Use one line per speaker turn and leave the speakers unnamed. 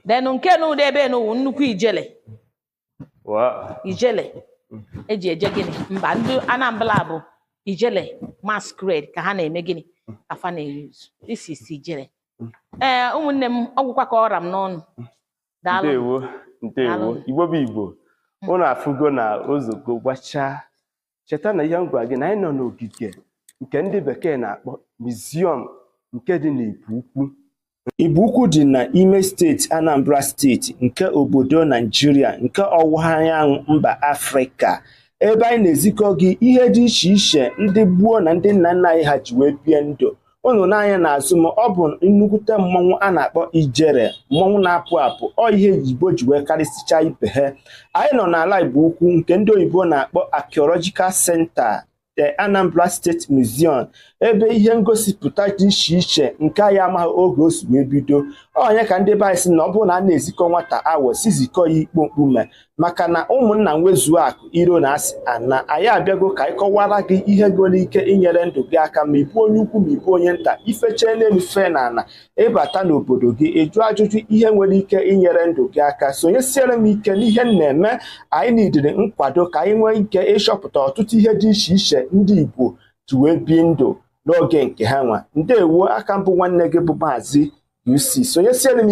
Then nke n'ụdị ebe n'ụwụ nnukwu ijele. Ijele eji eje gịnị mba ndị Anambra bụ ijele masquerade ka ha na-eme gịnị ka fa na-eyuzu. This is ijele. Ee, ụmụnne m, ọgwụkwa ka ọra m n'ọnụ. Daalụ.
Ndewo, ndewo.
Daalụ.
Igbo bụ Igbo, unu afụgo na ozogo gbachaa. Cheta na ihe m gwara gị na anyị nọ n'ogige nke ndị bekee na-akpọ museum nke dị n'Igbo Ukwu. Igbo Ukwu dị n'ime steeti Anambra, steeti nke obodo Naijiria nke ọwụwa anyanwụ mba Afrịka, ebe anyị na-ezikọ gị ihe dị iche iche ndị gboo na ndị nna nna anyị ha ji wee bie ndụ. Unu n'anya n'azụ m, ọ bụ nnukwute mmọnwụ a na-akpọ ijere, mmọnwụ na-apụ apụ. Ọ ihe Igbo ji wee karịsịcha ibe ha. Anyị nọ n'ala Igbo Ukwu nke ndị oyibo na-akpọ Archaeological Center, the Anambra State Museum, ebe ihe ngosipụta dị iche iche nke anyị amaghị oge o si wee bido. Onye ka ndị be anyị sị na ọ bụrụ na a na-ezikọ nwata awọ, si zikọ ya ikpo mkpume, maka na ụmụnna nwezuo akụ iro na asị ana. Anyị abịago ka anyị kọwara gị ihe nwere ike inyere ndụ gị aka, ma ịbụ onye ukwu, ma ịbụ onye nta. Ifechee n'elu fee n'ala, ịbata n'obodo gị, ịjụ ajụjụ ihe nwere ike inyere ndụ gị aka. Sonyesiere m ike n'ihe m na-eme. Anyị nidiri nkwado ka anyị nwee ike ịchọpụta ọtụtụ ihe dị iche iche ndị Igbo ji wee bi ndụ n'oge nke ha nwa. Ndewo. Aka mbụ, nwanne gị bụ Maazị UC. Sonyesiere m.